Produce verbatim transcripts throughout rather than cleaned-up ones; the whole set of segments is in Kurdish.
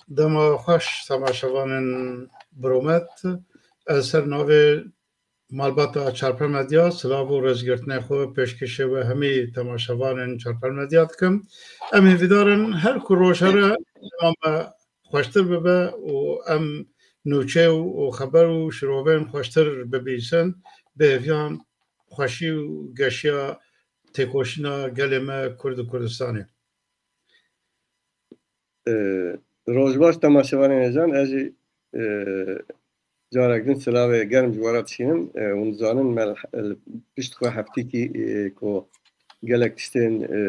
Dema xweş temaşevanên biromet, ez ser navê malbata Çarpel Medya silav û rêzgirtinê xwe pêşkêşê we hemî temaşevanên Çarpel Medya dikim. Em hêvîdar in her ku roj here dema me xweştir bibe û em nûçe û, û xeber û şirovên xweştir bibîsin, bi hêviyan xweşî û geşiya têkoşîna gelê me Kurd û Kurdistanê. E, roj baş temaşevanên hêjan, ez jî, e, carek din silavê germ ji we re dişînim. E, hûn dizanin me li, li pişt xwe heftîkî, e, ku gelek tiştên, e,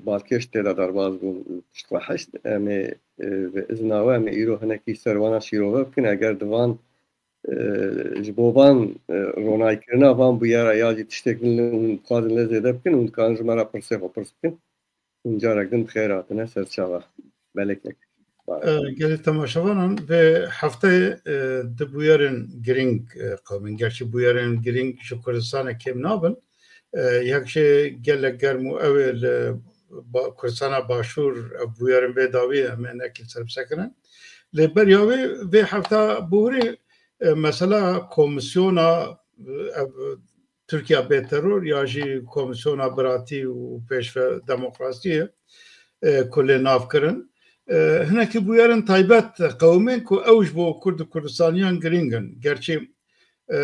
balkêş tê de derbas bûn, pişt xwe heşt. Em ê, e, bi izna we em ê îro hinekî ser wana şîrove bikin. Eger di van, e, ji bo van, e, ronayîkirina van bûyera ya jî tiştek din li hûn dixwazin lê zêde bikin, hûn dikarin ji me re pirsê xwe pirs bikin. Hûn carek din bi xêr hatine ser çava. Belekek. E, gelê temaşevanan, vê hefteyê, e, du bûyerên girîng, e, qewimîn. Gerçî bûyerên girîng ji Kurdistanê kêm nabin. E, yek jê gelek germ û ew ê li ba-, Kurdistana Başûr, ev bûyerên vê dawî em ê hinekî li ser bisekinin. Lê beriya wê, vê hefta bihurî, e, mesela komisyona, e, ev Tirkiye bê teror ya jî Komîsyona Biratî û Pêşve Demokrasiyê, e, ku lê nav kirin. E, hinekî bûyerên taybet qewimên ku ew ji bo Kurd û Kurdistaniyan girîng in. Gerçî, e,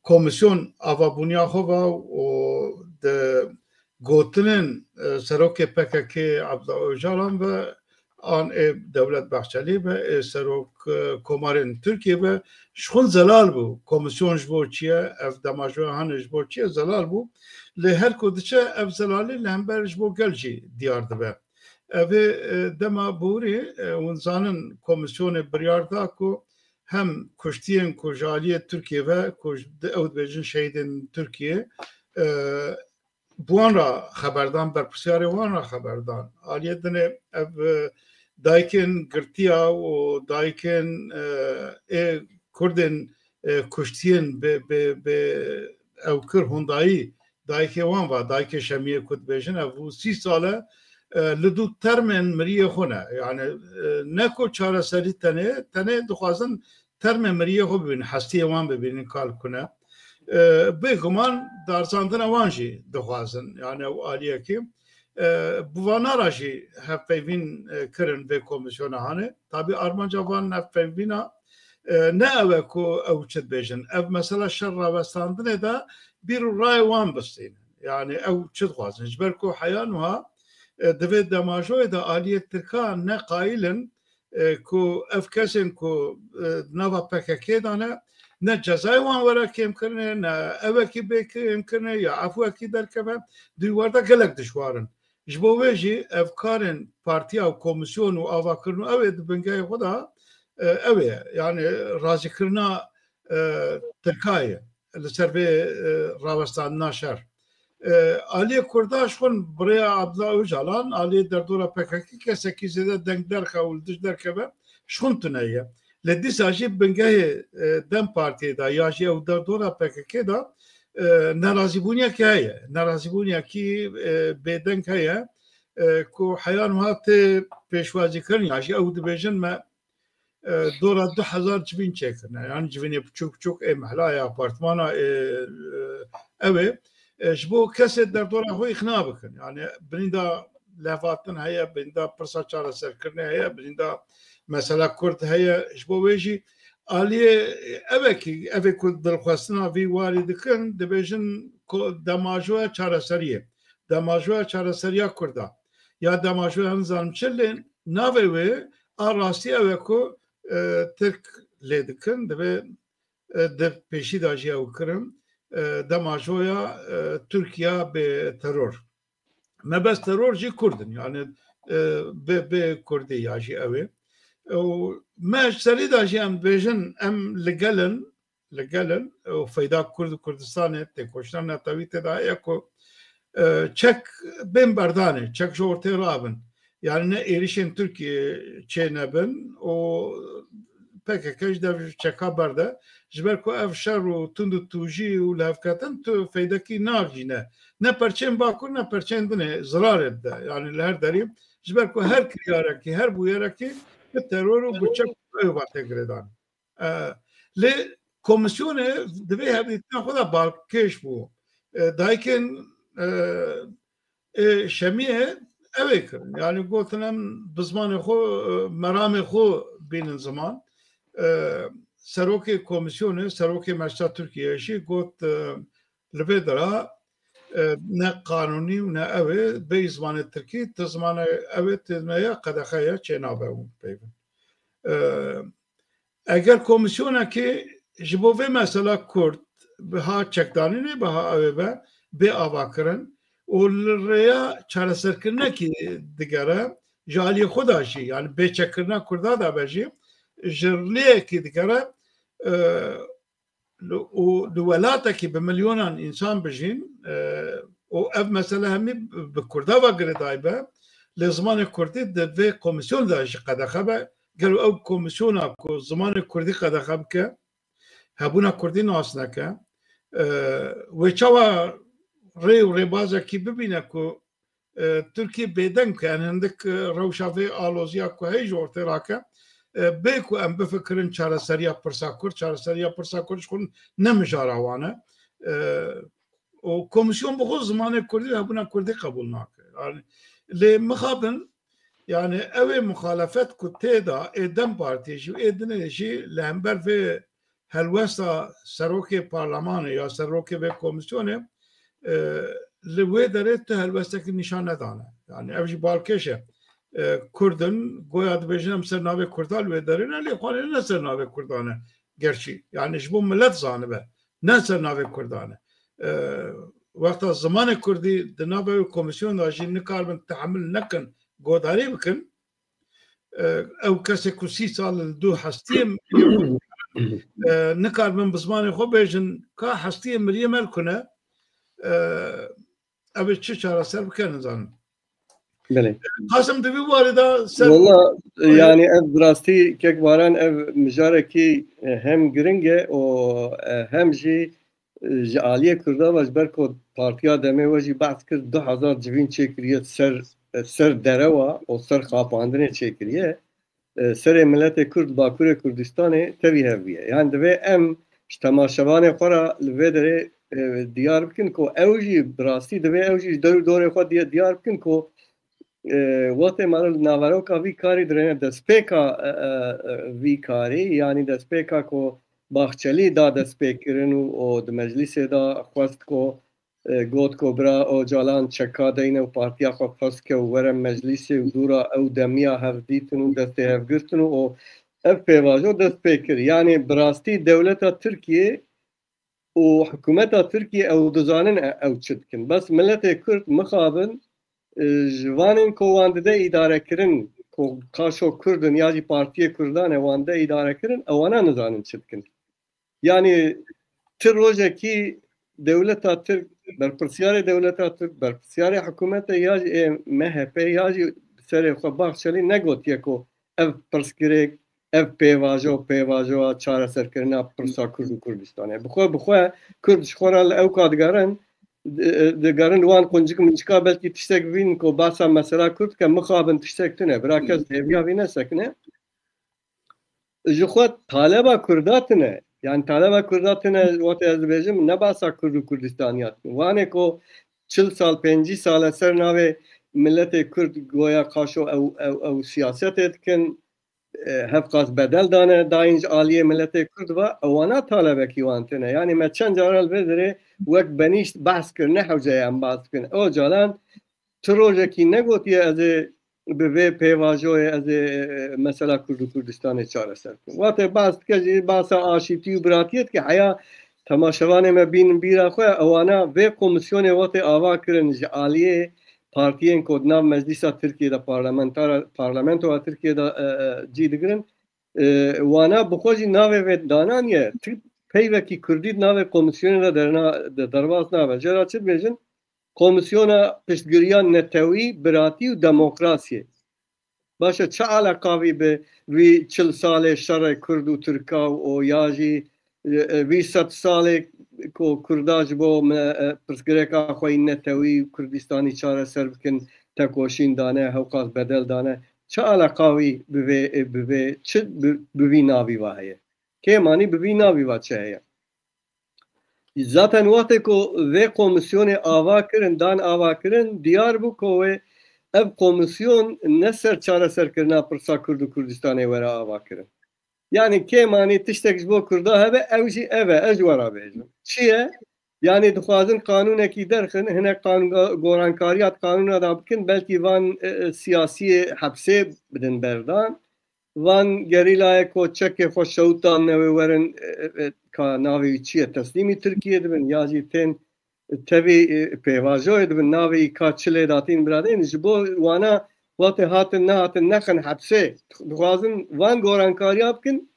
komîsyon avabûniya xwe ve û di gotinên, e, serokê P K K Abdullah Ocalan ve an ê Dewlet Bahçelî be, ê serok, e, komarên Tirkiyê be, ji xwe zelal bû. Komîsyon ji bo çi ye, ev demajoya hane ji bo çi ye, zelal bû. Lê her ku diçe ev zelalî li hember ji bo gel jî diyar dibe. Ev ê, e, dema borî, e, hûn zanin komîsyonê biryar da ku hem kuştiyên ku ji aliyê Tirkiyê ve, ku ji, ew dibêjin şehîdên Tirkiyê, e, bi wan re xeberdan, berpirsyarê wan re xeberdan. Aliyê dinê ev, e, dayikên girtiya û dayikên, e, ê Kurdên, e, kuştiyên bi, bi, bi ew kir hundayî, dayikê wan va, dayikê Şemiyê ku dibêjin, ev bû sî sal e, e, li dû termên miriyê xwe ne. Yani, e, ne ku çareserî tenê, tenê dixwazin termê miriyê xwe bibînin, hestiyê wan bibînin kal kune. E, bêguman darzandina wan jî dixwazin, yani ew aliyekî. E, bi vana re jî hevpeyvîn, e, kirin vê komîsyona hanê. Tabî armanca van hevpeyvîna, e, ne ew e ku ew çi dibêjin. Ev mesela şer rawestandinê de bîr û rayê wan bistînin. Yani ew çi dixwazin? Ji ber ku heya nuha, e, di vê demajoyê de aliyê Tirkan ne qayil in, e, ku ev kesên ku, e, nava P K K de ne, ne cezayê wan were kêmkirinê, ne ewekî bê kêmkirinê ya efwekî derkeve, di wî wer de gelek dijwar in. Ji bo wê jî ev karên partiya û komîsyon û avakirin û ew ê di bingehê xwe de, e, ew ê, yani razîkirina, e, Tirka ye li ser vê, e, rawestandina şer. E, aliyê Kurda ji xwe bi rêya Abdullah Ocalan, aliyê derdora P K K kesekî zêde dengderxe û li dij derkeve ji xwe tune ye. Lê dîsa jî bingehê, e, DEM Partiyê de ya jî ew derdora P K K de, e, nerazîbûniyekî heye. Nerazîbûniyekî, e, bêdeng heye, e, ku heya niha tê pêşwazîkirin ya jî ew dibêjin me, e, dora du hezar civîn çêkirine. Yani civînê biçûk biçûk ê mehla, ê apartmana, ê, e, ew ê, e, ji bo kesê derdora xwe îqna bikin. Yani binî de levhatin heye, binî de pirsa çareserkirinê heye, binî de mesela Kurd heye. Ji bo wê jî aliyê evekî, evê ku dilxwestina vî warî dikin, dibêjin ku demajoya çareseriyê. Demajoya çareseriya Kurda. Ya demajoya nizanim çi, lê navê wê a rastî ew e ku, e, Tirk lê dikin, divê, e, di pêşî de jî ew kirin, e, demajoya, e, Tirkiya bê teror. Mebest teror jî Kurd in, yani, e, bê, bê Kurdî ya jî ew ê. Û me ji serî de jî em dibêjin, em li gel in, li gel in û feyda Kurd û Kurdistanê têkoşîna netewî tê de heye ku, e, çek bên berdanê, çek ji ortê rabin. Yani ne êrişên Tirkiyê çê nebin û P K K ji dev çeka berde. Ji ber ku ev şer û tund û tûjî û lihevketin tu feydekî nagîne. Ne perçên Bakur ne perçên dinê zirarê dide. Yani li her derî ji ber ku her kiryarekî, her bûyerekî bi teror û bi çek ew va tê girêdan. E, lê komîsyonê di vê hevdîtina xwe de balkêş bû. E, dayikên, e, e, Şemiyê ew ê kirin. Yani gotin em bi zimanê xwe, e, meramê xwe bînin ziman. E, serokê komîsyonê, serokê Meclisa Tirkiyeyê jî got, e, li vê dera, e, ne qanûnî û ne ew ê bêyî zimanê tirkî, ti zimanê ew ê têne ya qedexe ye, çê nabe û peyvin. E, eger komîsyonekê ji bo vê mesela Kurd biha çekdanînê, biha ew ê be, bê avakirin û li rêya çareserkirinekî digere, ji aliyê xwe de jî, yani bêçekkirina Kurda de be jî, ji rêyekî digere, e, li, û li welatekî bi milyonan însan bijîn, e, û ev mesele hemî bi Kurda ve girêdayî be, lê zimanê Kurdî di vê komîsyon de jî qedexe be. Gelo ew komîsyona ku zimanê Kurdî qedexe bike, hebûna Kurdî nas neke, e, wê çawa rê û rêbazekî bibîne ku, e, Tirkiye bêdeng bike, yani hindik, e, rewşa vê aloziya ku heye ji ortê rake, e, bê ku em bifikirin çareseriya pirsa Kurd, çareseriya pirsa Kurd ji xwe ne mijara wan e. E, û komîsyon bi xwe zimanê Kurdî û hebûna Kurdî qebûl nake. Yani, lê mixabin, yani ew ê muxalefet ku tê de ê DEM Partiyê jî û ê dinê jî li hember vê helwesta serokê parlemanê ya serokê vê komîsyonê, e, li wê derê tu helwestekî nîşan nedane. Yani ev jî balkêş e. E, Kurd in, goya dibêjin em ser navê Kurda li wê derê ne, lê xwarê ne ser navê Kurda ne. Gerçî, yani ji bo milet zanibe, ne ser navê Kurda ne. E, wexta zimanê Kurdî di navê wê komîsyon de jî nikaribin tehemil nekin, godarî bikin, e, ew kesê ku sî sal li dû hestiyê miriye, e, nikaribin bi zimanê xwe bêjin, ka hestiyê miriye me li ku ne, e, ev ê çi çareser bike, nizanim. Belê. Qasim, di vî warê de ser Walla, e, yani ev bi rastî kek Baran ev mijarekî, e, hem giring e û, e, hem jî, e, ji aliyê Kurda ve, ji ber ku Partiya DEMê we jî behs kir, du hezar civîn çêkiriye ser, e, ser derewa û ser xapandinê çêkiriye. E, serê miletê Kurd Bakurê Kurdistanê tevî hev bûye. Yani divê em ji temaşevanê xwe re li vê derê, e, diyar bikin ku ew jî bi rastî divê ew jî ji der û dorê xwe diye diyar bikin ku, e, wextê me li naveroka vî karî dirêne destpêka, e, e, e, vî karî, yani destpêka ku Bahçelî da destpêkirin û, û di meclîsê de xwest ku, e, got ku bira Ocalan çeka deyne û partiya xwe fesike û were meclîsê û dûra ew demiya hev dîtin û destê hev girtin û, û ev pêvajo dest pê kir. Yani bi rastî dewleta Tirkiye û hikûmeta Tirkiye ew dizanin e-, ew çi dikin. Bes miletê Kurd mixabin, e, ji vanên ku wan dide îdarekirin, ku qaşo Kurd in ya jî partiyê Kurdan e wan dide îdarekirin, ewana nizanin çi dikin. Yani ti rojekî dewleta Tirk, berpirsiyarê dewleta Tirk, berpirsiyarê hikûmete ya jî ê M H P ya jî serê xwe Bahçelî negotiye ku ev pirsgirêk, ev pêvajo, pêvajoya çareserkirina pirsa Kurd û Kurdistanê. Bi xwe, bi xwe Kurd ji xwe re li ewka digerin, di-, digerin li wan quncik mincika belkî tiştek bînin ku behsa mesela Kurd dike, mixabin tiştek tune. Bira kes hêviya vî nesekine. Ji xwe taleba Kurda tune. Yani taleba Kurda tune, wextê ez dibêjim, ne behsa Kurd û Kurdistaniya dikim. Wanê ku çil sal, pêncî sal e ser navê miletê Kurd goya qaşo ew, ew, ew siyasetê dikin, e, hevqas bedel dane, dayîn ji aliyê miletê Kurd ve, ewana talebekî wan tune. Yani me çend cara li vê derê wek benîşt behs kir, ne hewce ye em behs bikin. Ocalan tu rojekî negotiye ez ê bi vê pêvajoyê ez ê, e, mesela Kurd û Kurdistanê çareser bikim. Wate behs dike jî, behsa aşîtî û biratiyê dike. Heya temaşevanê me bînin bîra xwe, ewana vê komîsyonê wate ava kirin ji aliyê partiyên ku di nav meclîsa Tirkiyê de, parlamentara, parlamentoya Tirkiyê de, e, e, cî digirin. E, wana bi xwe jî navê vê dananiye. Tu peyvekî Kurdî di navê komîsyonê de derna-, de derbas nabe. Jê re çi dibêjin? Komîsyona Piştgiriya Netewî, Biratî û Demokrasiyê. Baş e, çi eleqa vî bi vî çil salê şerê Kurd û Tirka û ya jî, e, e, vî sed salê ku Kurda ji bo me, e, pirsgirêka xwe yî netewî û Kurdistanî çareser bikin, tekoşîn dane, hewqas bedel dane. Çi eleqa wî bi vê, bi vê, çi bi, bi vî navî ve heye? Kêmanî bi vî navî ve çi heye? Zaten wextê ku vê komîsyonê ava kirin, dan ava kirin, diyar bû ku wê ev komîsyon ne ser çareserkirina pirsa Kurd û Kurdistanê were ava kirin. Yani kêmanî tiştek ji bo Kurda hebe, ew jî ev e, ez ji we re bêjim. Çi ye? Yani dixwazin qanûnekî derxin, hinek qanûn, gorankariya di qanûna de bikin, belkî van, e, e, siyasiyê hepsê bidin berdan. Van gerîlayê ku çekê xwe şewitandine wê werin, e, e, e, ka navê wî çi ye, teslîmî Tirkiyê dibin ya jî tên tevî, e, pêvajoyê dibin, navê wî ka çi lê datîn biradên. Ji bo wana wextê hatin nehatin nexin hepsê, dixwazin van gorankariya bikin.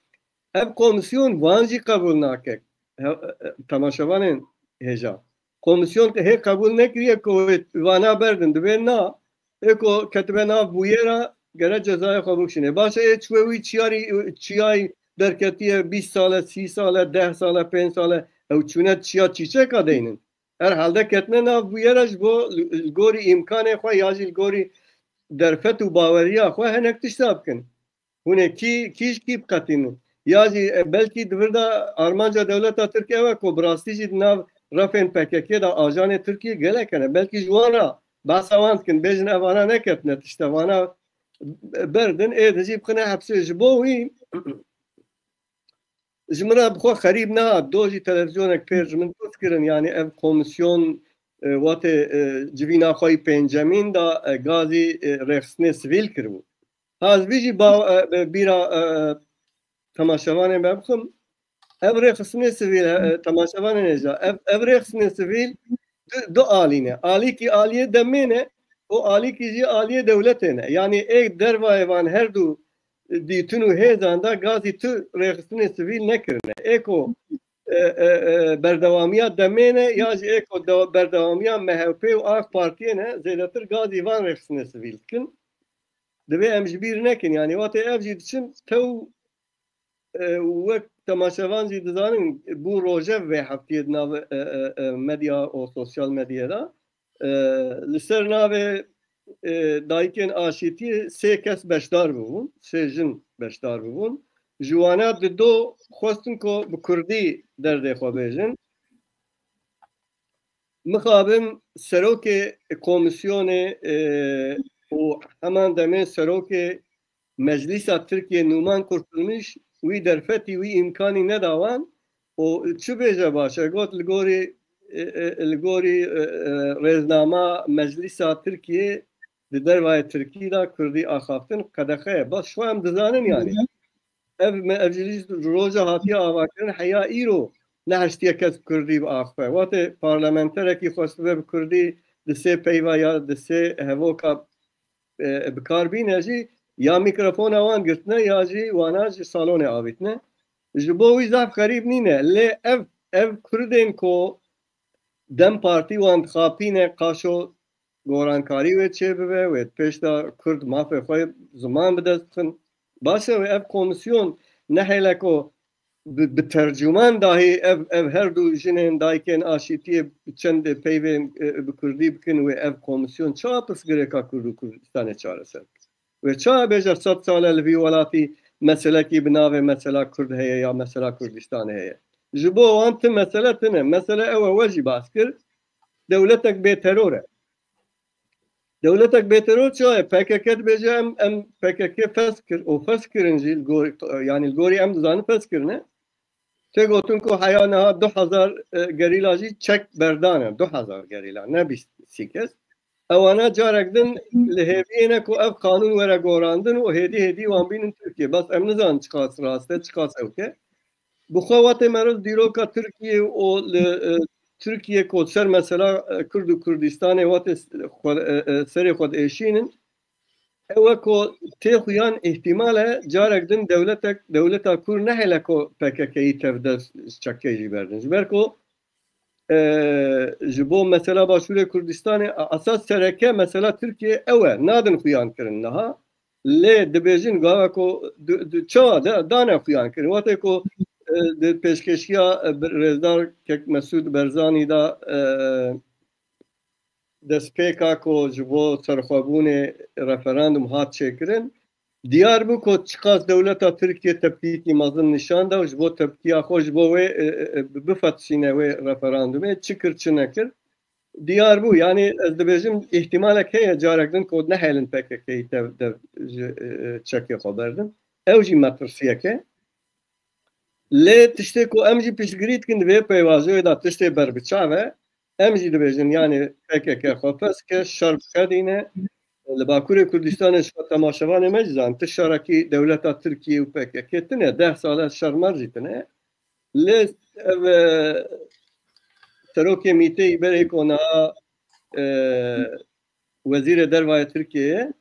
Ev komîsyon van jî qebûl nake. He-, e, e, temaşevanên hêja. Komîsyon hê qebûl nekiriye ku wê vana berdin. Divê na, ê ku ketibe nav bûyera, gere cezayê xwe bikişîne. Baş e, ê çi wê wî çiyarî, çiyayî derketiye bîst sal e, sî sal e, deh sal e, pênc sal e, ew çûne çiya çîçeka deynin. Herhalde ketine nav bûyera ji bo li, li gorî îmkanê xwe ya jî li gorî derfet û baweriya xwe hinek tişta bikin. Hûn ê kî, kî ji kî biqetînin? Ya jî, e, belkî di vir de armanca dewleta Tirk ew e ku bi rastî jî di nav refên P K K de ajanê Tirkiyê gelek hene. Belkî ji wan re behsa wan dikin, bêjin ev vana neketine, tişte vana berdin, ê din jî bixine hepsê. Ji bo wî ji min re bi xwe xerîb nehat. Do jî televîzyonek pêr ji min pirs kirin, yanî ev komîsyon, e, wate, e, civîna xwe yî pêncemîn de, e, gazî, e, rêxistinê sivîl kiribû. Ha, ez vî jî ba-, e, e, bîra, e, temaşevanên me bixim. Ev rêxistinê sivîl, e, e, temaşevanên hêja. Ev, ev rêxistinê sivîl du, du alî ne. Alîkî aliyê demê ne, û alîkî jî aliyê dewletê ne. Yanî ê dervayê van her du dîtin û hêzan de gazî tu rêxistinê sivîl nekirine. Ê ku, e, e, e, berdewamiya demê ne, ya jî ê ku de-, berdewamiya M H P û AK Partiyê ne, zêdetir gazî van rêxistinê sivîl dikin. Divê em ji bîr nekin. Yanî wextê ev jî diçin tew, e, wek temaşevan jî dizanin, bû rojev vê heftiyê di nav, e, e, e, medya û sosyal medyayê de. E, li ser navê, e, dayikên aşîtiyê sê kes beşdar bibûn, sê jin beşdar bibûn. Ji wana dido xwestin ku bi kurdî derdê xwe bêjin. Mixabin serokê komîsyonê, e, û heman demê serokê Meclîsa Tirkiyê Nûman Kurtulmuş wî derfetî, wî îmkanî neda wan û çi bêje baş e? Got li gorî, e, e, li gorî, e, e, rêznama Meclîsa Tirkiyê di dervayê Tirkî de kurdî axaftin qedexe ye. Bas şo em dizanin yanî. Ev me-, ev jî roja hatiye avakirin, heya îro nehiştiye kes bi kurdî biaxife. Wate parlamenterekî xwestibe bi kurdî di sê peyva ya di sê hevoka, e, bi kar bîne jî ya mîkrofona wan girtine ya jî wana ji salonê avîtine. Ji bo wî zaf xerîb nîne. Lê ev, ev kurdên ku DEM Partî wan dixapîne, qaşo gorankarî wê çêbibe, wê pêş de kurd mafê xwe ziman bi dest bixin. Baş e, wê ev komîsyon nehêle ku bi, bi tercûman dahî ev, ev her du jinên dayikên aşîtiyê bi çend peyvên, e, bi kurdî bikin, wê ev komîsyon çawa pirsgirêka Kurd û Kurdistanê çareser bikin? Wê çawa bêje sed sal e li vî welatî meselekî bi navê mesela Kurd heye ya mesela Kurdistanê heye? Ji bo wan ti mesele tune. Mesele ew e, we jî bas kir, dewletek bêteror e. Dewletek bêteror çawa ye? P K K dibêje em, em P K K fesx kir û fesx kirin jî li gorî, yanî li gorî em dizanin fesx kirine. Tê gotin ku heya niha du hezar, e, gerîla jî çek berdane. Du hezar gerîla, ne bîst sî kes. Ewana carek din li hêviyê ne ku ev qanûn were gorandin û hêdî hêdî wan bînin Tirkiye. Bes em nizanin çiqas rast e, çiqas ewk e. Bi xwe wate meriv dîroka Tirkiye û li, e, Tirkiye ku ser mesela, e, Kurd û Kurdistanê wate s-, xwe, e, e, serê xwe diêşînin. Ew e ku tê xuyan îhtimal e carek din dewletek, dewleta Kurd nehêle ku P K K'yî tevde çekê jî berdin. Ji ber ku, e, ji bo mesela Başûrê Kurdistanê, a-, esas sereke mesela Tirkiye ew e, nadin xuyan kirin niha. Lê dibêjin gava ku du-, du-, çawa da-, dane xuyan kirin. Wextê ku, e, di pêşkêşiya, e, bi-, rêzdar Kek Mesûd Berzanî de, e, destpêka ku ji bo serxwebûnê referandum hat çêkirin, Diyar bû ku çiqas dewleta Tirkiye tepkiyekî mezin nîşan da û ji bo tepkiya xwe, ji bo wê, e, e, e, bifetişîne wê referandumê, çi kir, çi nekir. Diyar bû, yanî ez dibêjim, îhtimalek heye carek din ku nehêlin P K K'yî tev, tev ji, e, e, çekê xwe berdin. Ew jî metirsiyek e. Lê tiştê ku em jî piştgirî dikin di vê pêvajoyê de tiştê berbiçav e. Em jî dibêjin, yanî P K K xwe fes ke, şer biqedîne. Li Bakurê Kurdistanê ji xwe temaşevanê me jî zanin, ti şerekî dewleta Tirkiye û P K K tine, deh sal e şer mer jî tine. Lê ev, e, serokê mîteyî berê ku niha, e, wezîrê derva yê Tirkiyeyê,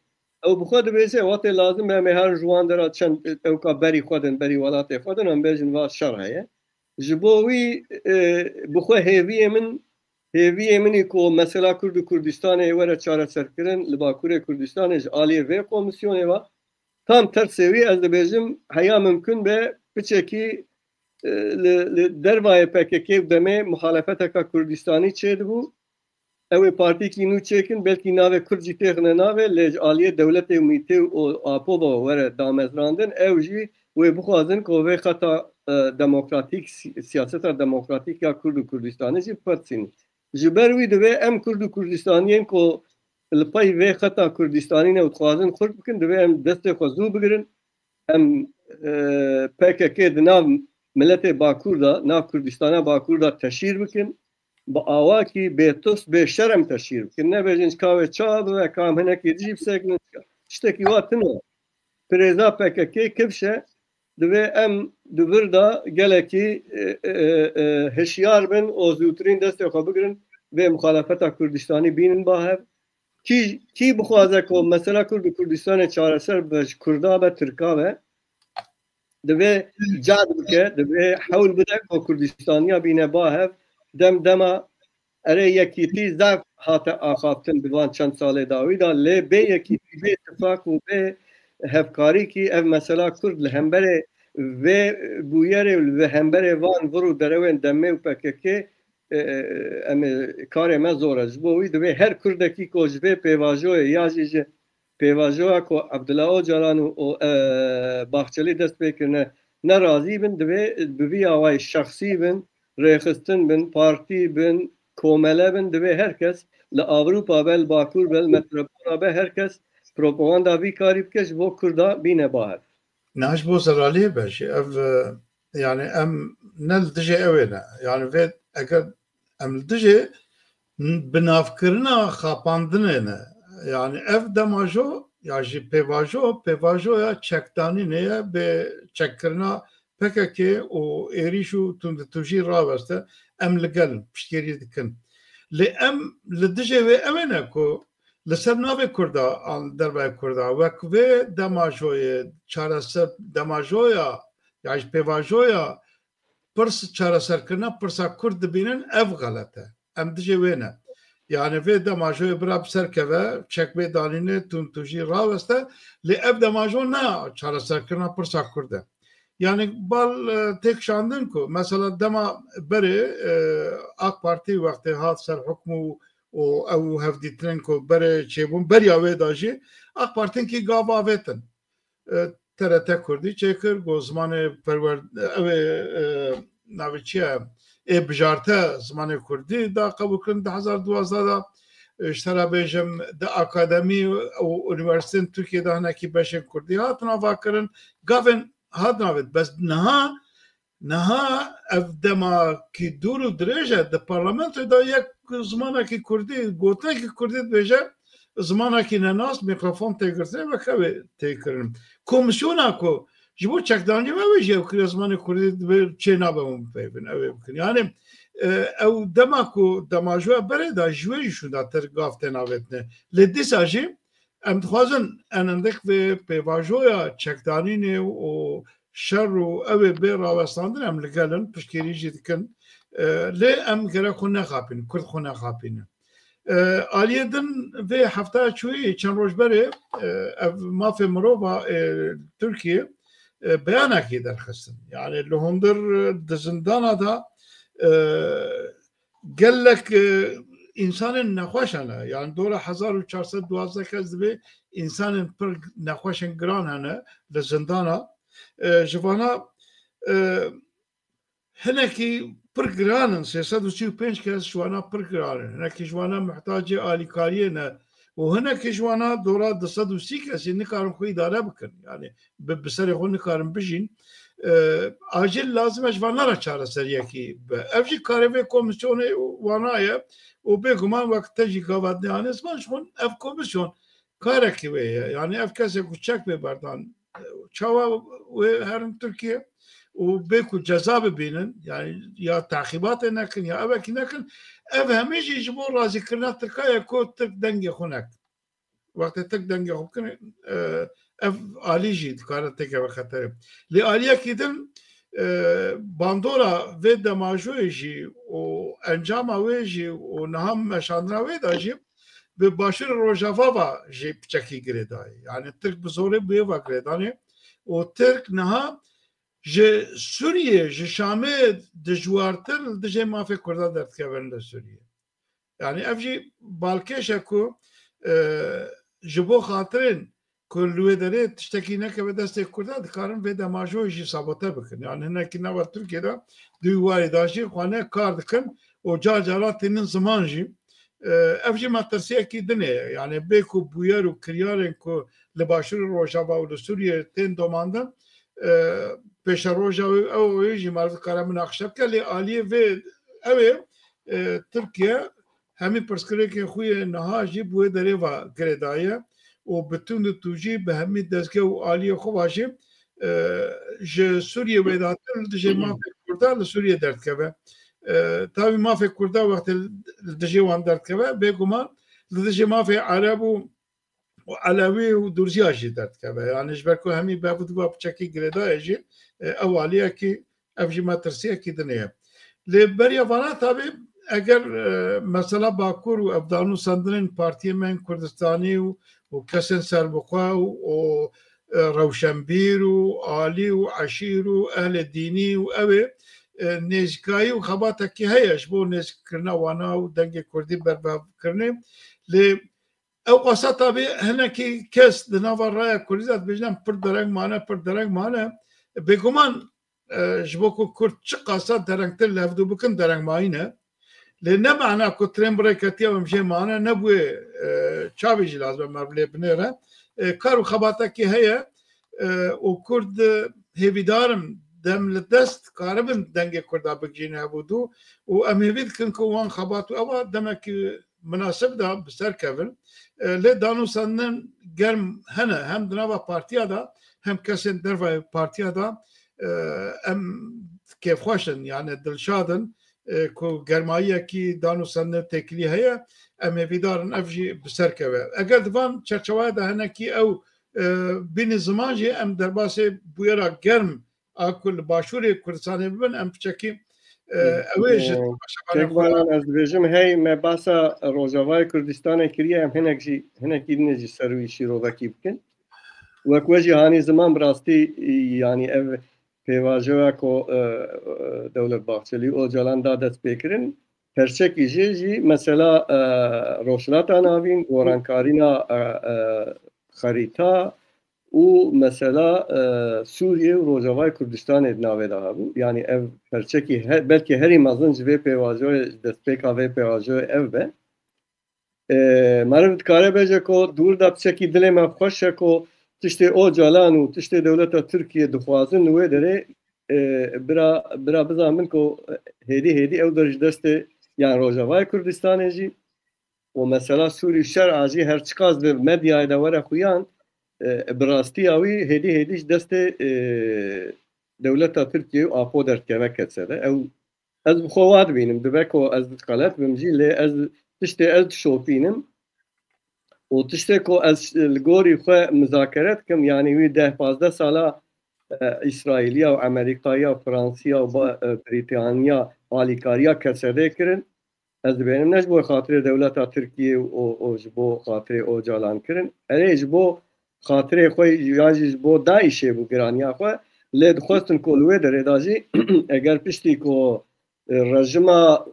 ew bi xwe dibêje, wextê lazim be em ê her ji wan dera çend ewka berî xwe din, berî welatê xwe din, em bêjin va şer heye. Ji bo wî, e, bi xwe hêviyê min, hêviyê min î ku mesela Kurd û Kurdistanê were çareserkirin li Bakurê Kurdistanê ji aliyê vê komîsyonê ve. Tam tersê wî ez dibêjim, heya mimkun be piçekî, e, li, li dervayê P K K û demê muhalefeteka Kurdistanî çêdibû. Ew ê partîkî nû çêkin, belkî navê Kurd jî têxine navê, lê ji aliyê dewletê û mîtê û Apo ve were damezrandin, ew jî wê bixwazin ku vê xeta, e, demokratîk, si-, siyaseta demokratîk ya Kurd û Kurdistanê jî bifetisînin. Ji ber wî divê em Kurd û Kurdistaniyên ku li pey vê xeta Kurdistanî ne û dixwazin xurt bikin, divê em destê xwe zû bigirin. Em, e, P K K di nav miletê Bakur de, nav Kurdistana Bakur de teşhîr bikin. Bi awakî bêtirs, bêşerm teşhîr bikin. Nebêjin ka wê çawa bibe, ka em hinekî dijî bisekinin. Tiştekî wa tune. Pirêza P K K kifş e. Divê em di vir de gelekî, e, e, e, hişyar bin û zûtirîn destê xwe bigirin. Vê muxalefeta Kurdistanî bînin ba hev. Kî, kî bixwaze ku mesela Kurd û Kurdistanê çareser bibe, ji Kurda be, Tirka be, divê cehd bike, divê hewl bide ku Kurdistaniya bîne ba hev. Dem dema erê yekîtî zaf hate axaftin di van çend salê dawî de, lê bê yekîtî, bê tifak û bê hevkarîkî ev mesela Kurd li hemberê vê bûyerê û li hemberê van vir û derewên demê û P K K, e, e, em ê, karê me zor e. Ji bo wî divê her Kurdekî ku ji vê pêvajoyê ya jî ji pêvajoya ku Abdullah Ocalan û, û, e, Bahçelî dest pê kirine, nerazî bin, divê bi vî awayî şexsî bin, rêxistin bin, partî bin, komele bin, divê her kes li Ewropa be, li Bakur be, li metropola be, her kes propaganda vî karî bike, ji bo Kurda bîne ba hev. Niha ji bo zelaliyê be jî ev, e, yani em ne li dijê ew ê ne. Yani vê eger em li dijê n-, binavkirina xapandinê ne. Yani ev demajo ya jî pêvajo, pêvajoya çekdanînê ye, bi çekkirina P K K û êrîş û tunditûjî raweste, em li gel in, piştgirî dikin. Lê em li dijê wê ew ê ne ku li ser navê Kurda an dervayê Kurda wek vê demajoyê çareser, demajoya ya ji pêvajoya pirs çareserkirina pirsa Kurd dibînin, ev xelet e. Em dijê wê ne. Yani vê demajoyê bira bi ser keve, çek bê danîne, tundtûjî raweste, lê ev demajo ne çareserkirina pirsa Kurd e. Yani bal, e, têkşandin ku mesela dema berê, e, AK Partî wextê hat ser hukm û, û ew hevdîtinên ku berê çêbûn, beriya wê de jî AK Partînkî gav avêtin. E, T R T Kurdî çêkir, got zimanê perwer-, ew ê, e, navê çi ye? Ê bijarte zimanê Kurdî da qebûlkirin du hezar duwazdeh de, e, ji te re bêjim, di akademî û unîversîteyên Tirkiyê de hinekî beşên Kurdî hatin avakirin. Gavên hatin avêt. Bes niha, niha ev dema kî dûr û dirêj e, di parlamentoyê de yek zimanekî Kurdî, gotinekî Kurdî dibêje, zimanekî nenas, mîkrofon tê girtinê, wek ew ê tê kirin. Komîsyona ku ji bo çekdanî ve wê jî ew kiriye, zimanê Kurdî divê çê nabe hûn bipeyvin, ew ê bikin. Yani, e, ew dema ku demajoya berê de ji wê jî şûndatir gav tê navêtine. Lê dîsa jî em dixwazin enendik vê pêvajoya çekdanînê û şer û ew ê bê rawestandin, em li gel in, piştgirî jî dikin. E, lê em gerek xwe nexapînin, Kurd xwe nexapînin. E, aliyê din vê hefta çûyî çend roj berê, e, ev mafê mirova, e, Tirkiye, e, beyanekî derxistin. Yani li hundir, e, di zindana de, e, gelek, e, însanên nexweş hene. Yani dora hezar û çar sed duwazdeh kes dibe însanên pir nexweşên giran hene li zindana. E, ji vana, e, hinekî pir giran in, sê sed û sî û pênc kes ji wana pir giran in. Hinekî ji wana muhtacê alîkariyê ne û hinekî ji wana dora du sed û sî kesî nikarin xwe îdare bikin. Yani bi, bi serê xwe nikarin bijîn. E, acil lazim e ji vana re çareseriyekî be. Ev jî karê vê komîsyonê wana ye û bêguman wek te jî gava dinê anî ziman ji xwe ev komîsyon karekî wê ye. Yani ev kesê ku çek bê berdan, e, çawa wê herin Tirkiye û bê ku ceza bibînin, yani ya teqîbatê nekin ya evekî nekin, ev hemî jî ji bo razîkirina Tirka ye ku Tirk dengê xwe nekin. Wextê Tirk dengê xwe bikin, e, ev alî jî dikare têkeve xeterê. Lê aliyekî din, e, bandora vê demajoyê jî û encama wê jî û niha meşandina wê de jî bi Başûrê Rojava ve jî piçekî girêdayî. Yani Tirk bi zorê bi wê ve girêdanê û Tirk niha ji Sûriyê, ji Şamê dijwartir li dijê mafê Kurda derdikevin li Sûriyê. Yani ev jî balkêş e ku, e, ji bo xatirên ku li wê derê tiştekî nekeve destê Kurda, dikarin vê demajoyê jî sabote bikin. Yani hinekî nava Tirkiye de di wî warî de jî xwane kar dikin û car cara tînin ziman jî. E, ev jî metirsiyekî din e. Yani bê ku bûyer û kiryarên ku li Başûrê Rojava û li Sûriyê tên domandin, e, pêşeroja wê ew, wê jî meriv dikare minaqeşe bike, lê aliyê vê ew ê, e, Tirkiye hemî pirsgirêkên xwe yê niha jî bi wê derê ve girêdaye û bi tund û tûjî bi hemî dezgeh û aliyê xwe ve jî, e, ji Sûriyê wêdatir li dijê mafê Kurda li Sûriyê derdikeve. E, tabî mafê Kurda wextê li dijê wan derdikeve, bêguman li dijê mafê Ereb û û Elewî û Durziya jî derdikeve. Yani ji ber ku hemî bev û diva piçekî girêdayê jî, e, ew aliyekî, ev jî metirsiyekî din e. Lê beriya vana tabî eger, e, mesela Bakur û ev danûsandinên partiyên me yên Kurdistanî û, û kesên serbixwe û, û, e, rewşenbîr û alî û eşîr û ehlê dînî û ew ê, e, nêzîkayî û xebatekî heye ji bo nêzîkkirina wana û dengê Kurdî berbavkirinê. Lê ew qasa tabî hinekî kes di nava raya Kurdî de dibêjin em pir dereng mane, pir dereng mane. Bêguman, e, ji bo ku Kurd çi qasa derengtir li hevdû bikin, derengmayî ne. Lê ne mana ku trên bi rê ketiya em jê mane, ne bi wê, e, çavê jî lazim e meriv lê binêre. E, kar û xebatekî heye, e, û Kurd, e, hêvîdar im dem li dest karibin dengê Kurda bigihîne hevûdû û em hêvî dikin ku wan xebat û ewa demekî minasib de bi ser kevin. E, lê danûsandin germ hene, hem di nava partiya de, hem kesên dervayê partiya de, e, em kêfxweş in, yani dilşad in, e, ku germayiyekî danûsandin têkilî heye, em hêvîdar in ev jî bi ser keve. Eger di van çerçevaya de hinekî ew, e, bînî ziman jî em derbasê bûyera germ a ku li Başûrê Kurdistanê bibin, em piçekî, e, ew ê ji temaşevanên xwe re. Kêkvanan, ez dibêjim, hey me basa Rojavayê Kurdistanê kiriye, em hinek jî, hinekî din jî ser wî şîrovekî bikin. Wek we jî hanî ziman bi rastî, yanî ev pêvajoya ku, e, e, Dewlet Bahçelî û Ocalan da destpêkirin, perçekî jê jî mesela, e, Rojhilata Navîn, gorankarîna, e, e, xerîta, û mesela, e, Sûriye û Rojavayê Kurdistanê di navê de hebû. Yanî ev perçekî he-, belkî herî mezin ji vê pêvajoyê, ji destpêka vê pêvajoyê ev be. E, meriv dikare bêje ku dûr de piçekî dilê me xweş e ku tiştê Ocalan û tiştê dewleta Tirkiye dixwazin li wê derê, e, bira, bira bizanbin ku hêdî hêdî ew der ji destê, yan Rojavayê Kurdistanê jî, û mesela Sûrî şer a jî her çiqas di medyayê de were xuyan, e, bi rastiya wî hêdî hêdî ji destê, e, dewleta Tirkiye û Apo derdikeve ketse de. Ew, ez bi xwe wa dibînim, dibe ku ez xelet bim jî, lê ez tiştê ez dişopînim û tiştê ku ez li gorî xwe muzakere dikim, yanî wî deh pazdeh sala, e, Îsraîliya û Amerîkaya û Fransiya û ba-, e, Brîtaniya alîkariya kesedê kirin. Ez dibênim ne ji bo xatirê dewleta Tirkiyê û, û ji bo xatirê Ocalan kirin. Erê, ji bo xatirê xwe yan jî ji bo DAIŞê bû giraniya xwe. Lê dixwestin ku li wê derê de jî eger piştî ku, e, rejima,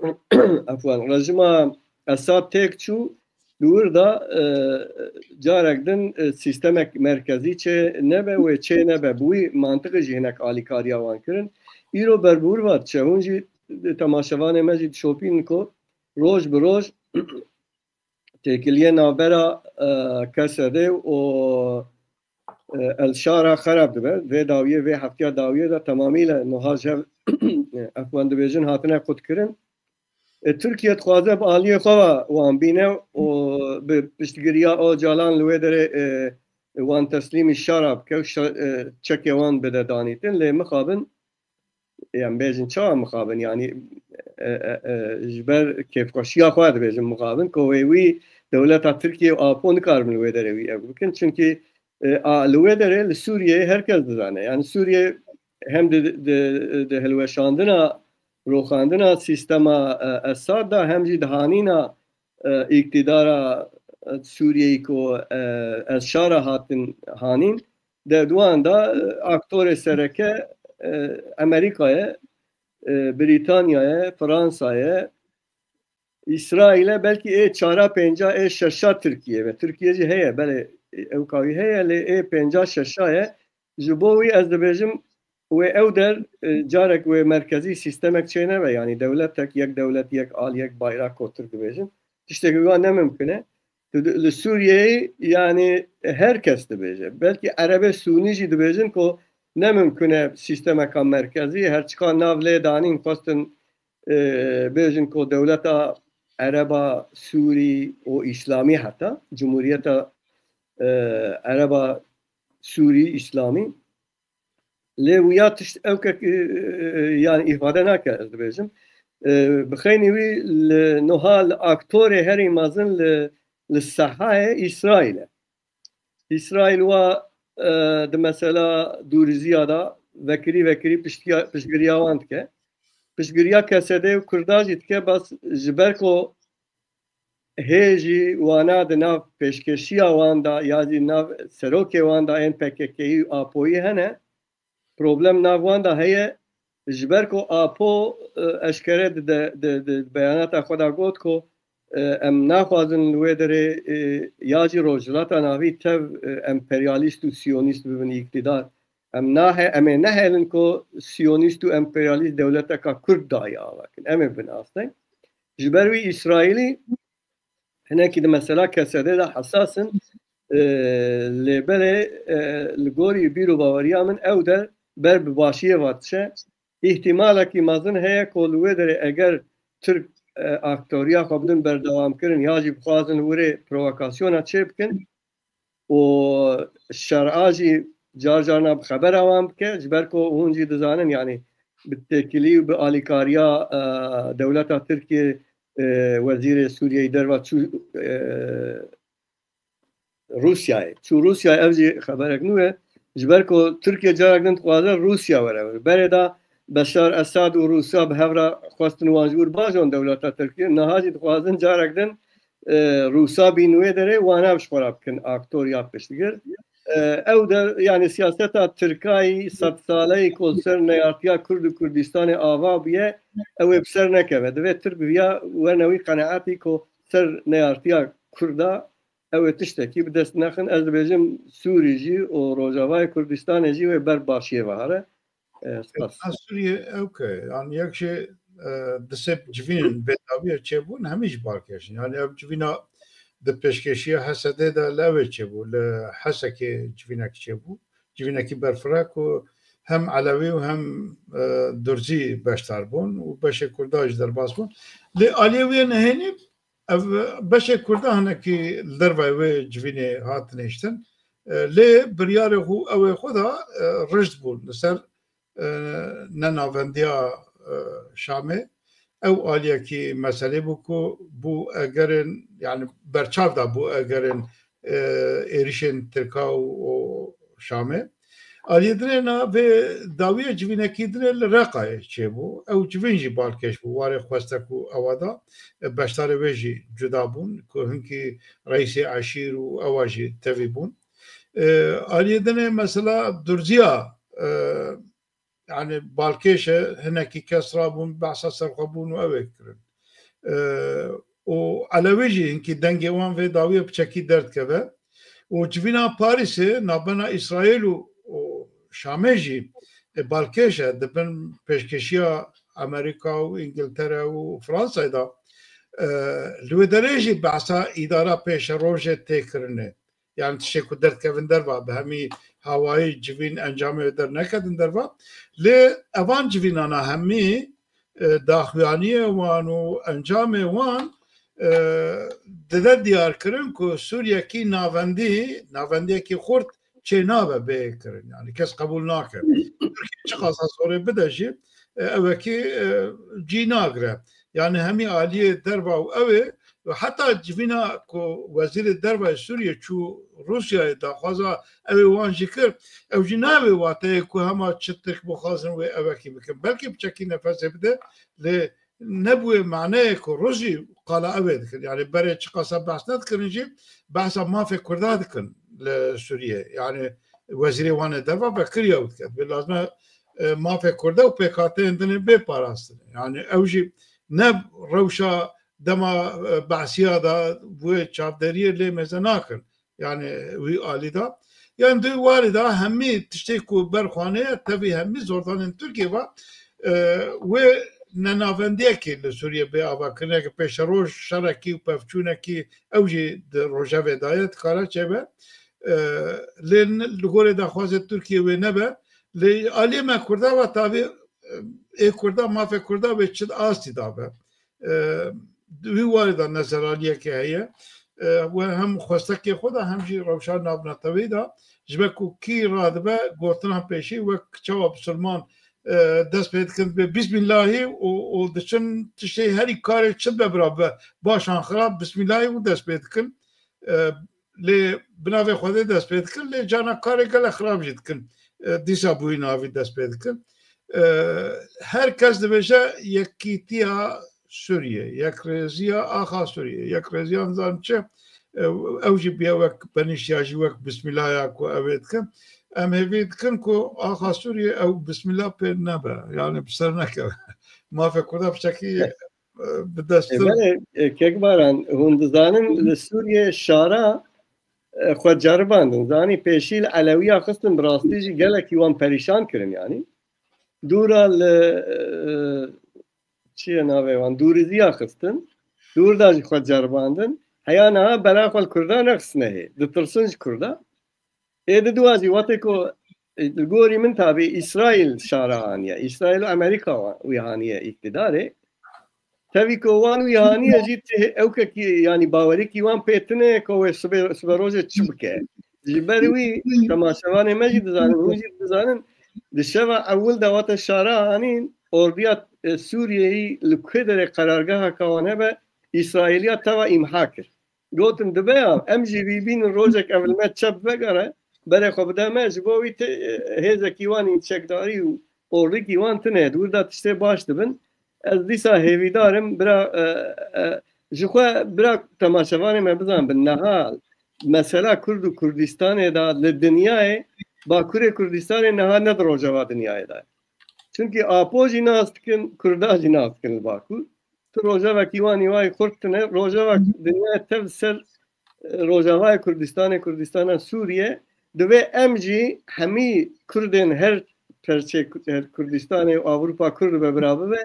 efwan, rejima Esad têk çû, di wir de, e, carek din, e, sîstemek merkezî çê nebe, wê çê nebe. Bi wî mantiqê jî hinek alîkariya wan kirin. Îro ber bi wir ve diçe. Hûn jî, temaşevanê me jî dişopînin ku roj bi roj têkiliyê navbera, e, Kesedê û, e, El Şara xerab dibe. Vê dawiyê, vê heftiya dawiyê de temamîle niha ji hev, efwan dibêjin, hatine qutkirin. E, Tirkiye dixwaze bi aliyê xwe ve wan bîne û bi piştgiriya Ocalan li wê derê, e, wan teslîmî şara bike û şa-, e, çekê wan bide danîtin. Lê mixabin, em bêjin çawa mixabin, yanî, e, e, e, ji ber kêfxweşiya xwe dibêjin mixabin, ku wê wî dewleta Tirkiye û Apo nikaribin li wê derê wî ev bikin. Çunkî, e, a, li wê derê li Sûriyeyê her kes dizane. Yanî Sûriye hem di, di, di hilweşandina, roxandina sîstema, e, Esad de, hem jî di hanîna, e, îktidara, e, Sûriyeyê ku, e, El Şara hatin hanîn, de di wan de, e, aktorê sereke, e, Amerîka ye, e, Brîtanya ye, Fransa ye, Îsraîl e, belkî ê çara, pênca, ê şeşa Tirkiye ve. Tirkiye jî heye, belê, e, ew kawî heye, lê ê pênca, şeşa ye. Ji bo wî ez dibêjim, wê ew der, e, carek wê merkezî sîstemek çênebe, yanî dewletek, yek dewlet, yek al, yek bayrak, ku Tirk dibêjin. Tiştekî wiha ne mimkun e. Tu di, li Sûriyeyê, yanî, her kes dibêje. Belkî Erebê Sûnî jî dibêjin ku ne mimkun e sîstemeka merkezî, her çiqa nav lê danîn, xwestin, e, bêjin ku dewleta Ereba Sûrî û Îslamî, heta Cumhuriyeta, e, Ereba Sûrî Îslamî. Lê wiya tişt ew ke, e, e, yanî îfade nake, ez dibêjim. E, bi xeynî wî li niha li aktorê herî mezin li, li sehayê Îsraîl e. Îsraîl wa, e, di mesela dûriziya de vekirî vekirî piştiya-, piştgiriya wan dike. Piştgiriya Kesedê û Kurda jî dike, bes ji ber ku hê jî wana di nav pêşkêşiya wan de ya jî nav serokê wan de ên P K K'yî û Apoyî hene, problem nav wan de heye. Ji ber ku Apo, e, eşkere di, di, di, di beyanata xwe de got ku, e, em naxwazin li wê derê, e, ya jî Rojhilata Navî tev, e, emperyalîst û siyonîst bibin îktidar. Em nahe-, em ê nehelin ku siyonîst û emperyalîst dewleteka Kurd daye ava kin. Em ê binastin. Ji ber wî Îsraîlî hinekî di mesela Kesedê de hesas in, e, lê belê, e, li gorî bîr û baweriya min ew der ber bi başiyê ve diçe. Îhtimalekî mezin heye ku li wê derê eger Tirk, e, aktoriya xwe bidin berdewamkirin ya jî bixwazin li wirê provokasyona çê bikin, û şer'a jî car carna bi xebera wan bike, ji ber ku hûn jî dizanin, yanî bi têkilî û bi alîkariya, e, dewleta Tirkiye, e, wezîrê Sûriyeyê derva çû, e, Rûsyayê. Çû Rûsyayê, ev jî xeberek nû ye. Ji ber ku Tirkiye carek din dixwaze Rûsya were vir. Berê de Beşar Esad û Rûsya bi hev re xwestin wan ji wir bajon dewleta Tirkiye. Niha jî dixwazin carek din, e, Rûsa bîn wê derê, wana ji xwe re bikin aktor ya piştgir. E, ew de, yanî siyaseta Tirkayî sedsaleyî ku li ser neyartiya Kurd û Kurdistanê ava bûye, ew ê bi ser nekeve. Divê Tirk viya werne wî qenaetî ku ser neyartiya Kurda ew ê tiştekî bi dest nexin. Ez dibêjim Sûrî jî û Rojavayê Kurdistanê jî wê ber başiyê ve here. E, spas. Ha, Sûriyê ew ke, yani yek jê, e, di sê civînên vê dawiyê çêbûn, hemî jî balkêş in. Yani ev civîna di pêşkêşiya H S D de li ew ê çêbû, li Hesekê civînek çêbû. Civînekî berfireh ku hem Elewî û hem, e, Durzî beşdar bûn û beşê Kurda jî derbas bûn. Lê aliyê wê nehênî ev beşê Kurda hinekî li dervayê wê civînê hat nêştin. E, lê biryarê xwe ew ê xwe da, e, rijt bûn li ser, e, nenavendiya, e, Şamê. Ew aliyekî meselê bû ku bû egerên, yani berçav da bû egerên, e, êrişên Tirka û, û Şamê. Aliyê dinê na vê dawiye civînekî dinê li Reqayê çêbû. Ew civîn jî balkêş bû. Warê xwestek û ewa da, e, beşdarê wê jî cuda bûn ku hinkî reîsê eşîr û ewa jî tevî bûn. E, aliyê dinê mesela Durziya, e, yani balkêş e, hinekî kes rabûn, behsa serxwebûn û ew ê kirin. E, û Elewî jî hinkî dengê wan vê dawiyê piçekî derdikeve. Û civîna Parîsê navbena Îsraîl û, û Şamê jî, e, balkêş e, di bin pêşkêşiya Amerîka û Îngiltere û Fransayê de. E, li wê derê jî behsa îdara pêşerojê tê kirinê. Yani tiştê ku derdikevin derva, bi hemî hawayî civîn encamê wê derneketin derva. Lê evan civînana hemî, e, daxuyaniyê wan û encamê wan, e, dide diyar kirin ku Sûriyekî navendî, navendiyekî xurt çê nabe bê kirin. Yani kes qebûl nake. Tirkiye çiqasa zorê bide jî, e, ewekî, e, cî nagire. Yani hemî aliyê derva û ew ê, heta civîna ku wezîrê derva yê Sûriyê çû Rûsyayê daxwaza ew ê wan jî kir, ew jî nayê wê wateyê ku hema çi Tirk bixwazin wê ewekî bikin. Belkî piçekî nefesê bide, lê ne bi wê maneyê ku Rûs jî qala ew ê dikin. Yani berê çiqasa behs nedikirin jî, behsa mafê Kurda dikin li Sûriyê. Yani wezîrê wan ê derva vekiriya ew dike. Dibê lazim e, e, mafê Kurda û pêkhateyên din ê bê parastin. Yani ew jî ne rewşa dema, e, behsiya da wê çavderiyê lê mêze nakin. Yani wî alî da. Yani di warî da hemî tiştê ku berxwane ye, tevî hemî zordanên Tirkiye va, e, wê nenavendiyekê li Sûriye bê avakirineke pêşeroj, şerekî û pevçûnekî ew jî di rojevê de ye, dikare çêbe. E, lê li gorê daxwazê Tirkiye wê nebe. Lê aliyê me Kurda va tavî, e, ê Kurda, mafê Kurda wê çi astî dabe. E, di wî warî de nezeraliyeke heye. E, we hem xwestekê xwe de hem jî rewşa navneteweyî de ji ber ku kî radibe gotina pêşî wek çawa bisilman, e, dest pê dikin bi Bismillahî û, û diçin tiştê herî karê çi be bira be baş an xirab Bismillahî û dest pê dikin. E, lê bi navê Xwedê dest pê dikin, lê cana karê gelek xirab jî dikin. E, dîsa bûyî navî dest pê dikin. E, her kes dibêje yekîtiya Sûriye, yekrêziya axa Sûriye, yekrêziya nizam çi, e, ew jî biye wek benîştiya jî wek bismîlaya ku ew ê dikin. Em hêvî dikin ku axa Sûriye ew bismîla pê nebe, yani bi ser nekeve. Mafê Kurda piçekî, e, bi dest. E, belê, e, Kek Baran, hûn dizanin li Sûriye şara, e, xwe ceribandin. Zanî pêşî li Elewiya xistin, bi rastî jî gelekî wan perîşan kirin, yanî. Dûra li, e, çi ye navê wan? Dûriziya xistin. Dûr da jî xwe ceribandin. Heya niha bela xwe li Kurda nexistine hê. Ditirsin ji Kurda. Ê di dua jî wextê ku, e, li gorî min tabî Îsraîl şara aniye. Îsraîl û Amerîka wan, wî haniye îktidarê. Tevî ku wan wî haniye jî tê-, ewkekî, yanî bawerîkî wan pê tune ku wê sibe, sibe rojê çi bike. Ji ber wî temaşevanê me jî dizanin, hûn jî dizanin, di şeva ewil de wate şara anîn, ordiya, e, Sûriyeyî li ku derê qerargeha ka wan hebe, Îsraîliya teva îmha kir. Gotin dibe ya, em jî vî bînin rojek ev li me çep vegere, berê xwe bide me, ji bo wî tê, e, hêzekî wan ên çekdarî û orlikî wan tune, di wir de tiştê baş dibin. Ez dîsa hêvîdar im, bira, e, e, ji xwe bira temaşevanê me bizanibin, niha mesela Kurd û Kurdistanê de li dinyayê, Bakurê Kurdistanê niha ne di rojeva dinyayê de. Çunkî Apo jî nas dikin, Kurda jî nas dikin li Bakur. Tu rojevekî wan ê wayî xurt tune, rojevek dinyayê tev ser, e, rojavayê Kurdistanê, Kurdistana Sûriye, divê em jî hemî Kurdên her perçê Ku-, her Kurdistanê û Ewropa Kurd be bira bibe,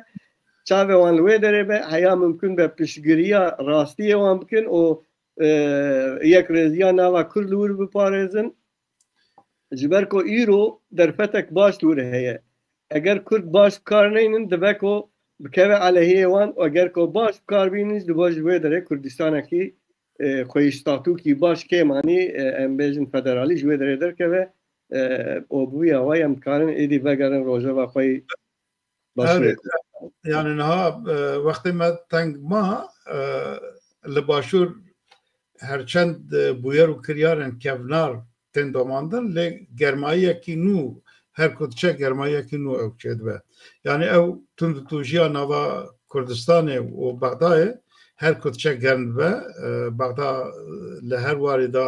çavê wan li wê derê be, heya mimkun be piştgiriya rastiyê wan bikin û, e, yekrêziya nava Kurd li wir biparêzin. Ji ber ku îro derfetek baş li wir heye. Eger Kurd baş bi kar neynin, dibe ku bikeve aleyhiyê wan û eger ku baş bi kar bînin, dibe ji wê derê Kurdistanekî, e, xweyî statûkî baş kêm anî, e, em bêjin federalî ji wê derê derkeve, e, û bi wî awayî em dikarin êdî vegerin rojeva xweyî başûrê. Evet, Kurdistanê. Yani niha, e, wextê me teng ma, e, li başûr herçend, e, bûyer û kiryarên kevnar tên domandin, lê germayiyekî nû, her ku diçe germayiyekî nû ew çêdibe. Yani ew tundûtûjiya nava Kurdistanê û Bexdayê her ku diçe germ dibe, e, Bexda, e, li her warî de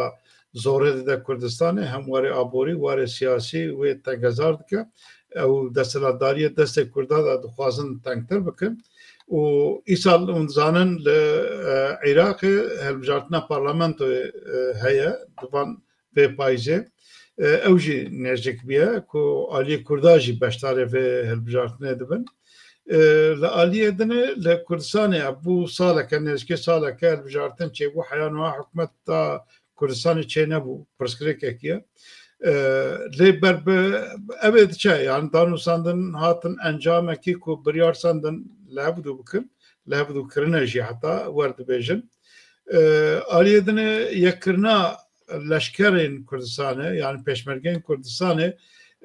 zorê dide Kurdistanê, hem warê aborî, warê siyasî wê tengezar dike. ew desthilatdariyê destê Kurda de dixwazin tengtir bikin. Û îsal hûn dizanin li, e, Iraqê hilbijartina parlamentoyê, e, heye, di van vê payîzê. E, ew jî nêzîk bûye ku aliyê Kurda jî beşdarê vê hilbijartinê dibin. E, li aliyê dinê li Kurdistanê ev bû saleke, nêzîkê saleke hilbijartin çêbû, heya niha hikûmeta Kurdistanê çênebû, pirsgirêkekî ye. E, lê ber bi ev ê diçe, yani danûsandin hatin encamekî ku biryar sandin li hevdû bikin, li hevdû kirine jî heta wer dibêjin. E, aliyê dinê yekkirina leşkerên Kurdistanê, yani pêşmergeyên Kurdistanê,